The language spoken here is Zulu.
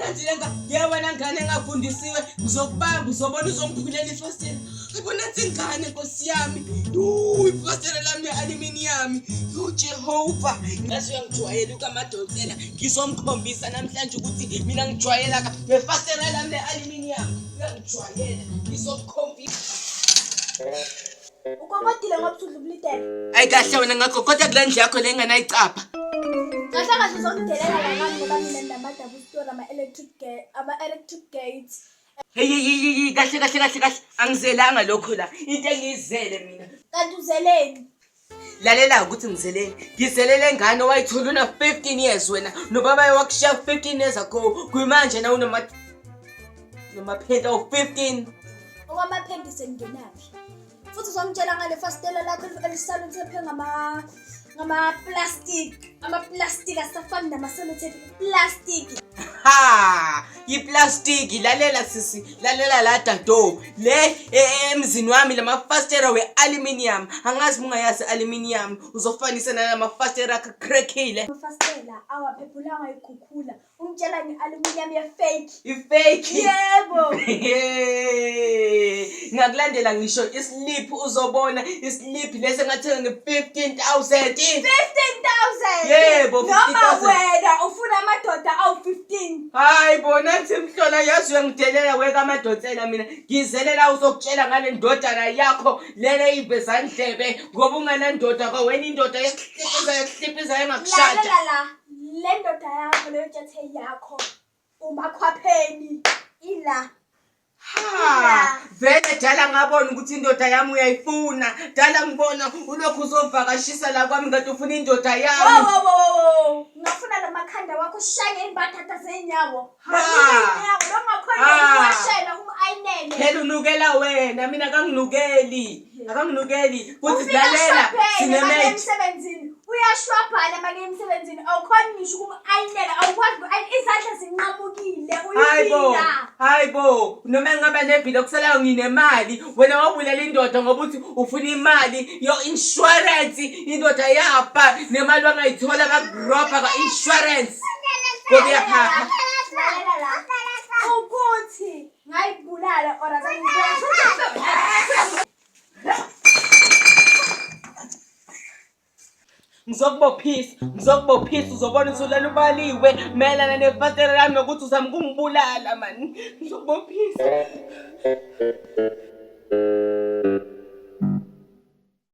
Nathi lenga yewena ngane engafundisiwe ngizokubamba uzobona uzongiphulela ifastela. Hayibo nathi ingane nkosi yami. Yuu ifastela lami le-aluminium. Yuu Jehova. Ngaze uyangijwayela ukamadonsela. Ngizomkhombisa namhlanje ukuthi mina ngijwayela ka ngefastela lami le-aluminium. Uyangijwayela. Ngizomkhombisa. Ukokodile ngoba usudla umlidele. Ayi kahle wena ngakho kodwa kule ndlu yakho le enganayicapha. Kahle kahle uzongidelela la ngami ngoba mina nginama-double story ama-electric ama-electric gates. Hey hey hey hey kahle kahle kahle kahle angizelanga lokho la into engiyizele mina. Kanti uzeleni? Lalela ukuthi ngizeleni. Ngizelele ngane owayithola una 15 years wena nobaba wakushiya 15 years ago kuyimanje na unoma noma phela u-15. Okwamaphenti sengingenaphi? Futhi uzongitshela ngale fastela lakho elisalotephe ngama ngama-plastic ama-plastic asafani nama-sellotape plastic. Ha! Iplastiki lalela sisi lalela la dado le emzini wami lamafastela we-aluminium angazi ungayazi aluminium uzofanisa nalamafastela akho crackile. Amafastela awaphephulanga ikhukhula Ungitshela nge-aluminium ye-fake. I-fake? Yebo. Ngakulandela ngisho islip uzobona islip lesi engathenga nge-15,000. 15,000? Yebo, Noma 15,000. wena ufuna amadoda awu-15. Hayi bona nthi mhlola yazi uyangidelela weka amadonsela mina ngizelela uzokutshela ngale ndodana yakho lele ivezandlebe ngoba unganandoda kwawena indoda yakuhlipiza yakuhlipiza yangakushada. Lalela la. Le ndoda yakho leyo tshethe yakho umakhwapheni ila. Ha, vele dala ngabona ukuthi indoda yami uyayifuna. Dala ngibona ulokhu uzovakashisa la kwami kanti ufuna indoda yami. Wo wo wo wo. Ngafuna lamakhanda wakho ushaye ngey'mbathatha zenyawo. Ha. Inyawo longakhona Ha. ukuwashela umu-ayinele. Phela unukela wena mina akanginukeli. Akanginukeli futhi Ufika lalela ashwabhene sinemate. make emsebenzini. Uyashwabhana make emsebenzini. Awukhoni ngisho ukumu-ayinela, awukwazi uku-ayina izandla zinqamukile Hayi bo, uyivila. hayi bo, noma ngingaba nevila okusalayo nginemali. Wena wabulela indoda ngoba uthi ufuna imali yo insurance, indoda yafa nemali wangayithola bakurobha ka insurance. Ngoba uyaphapha. Lalela la. Ukuthi ngayibulala or azangibulala. Ngizokubophisa, ngizokubophisa uzobona usulala ubaliwe mayelana nefastela lami nokuthi uzama ukungibulala mani. Ngizokubophisa.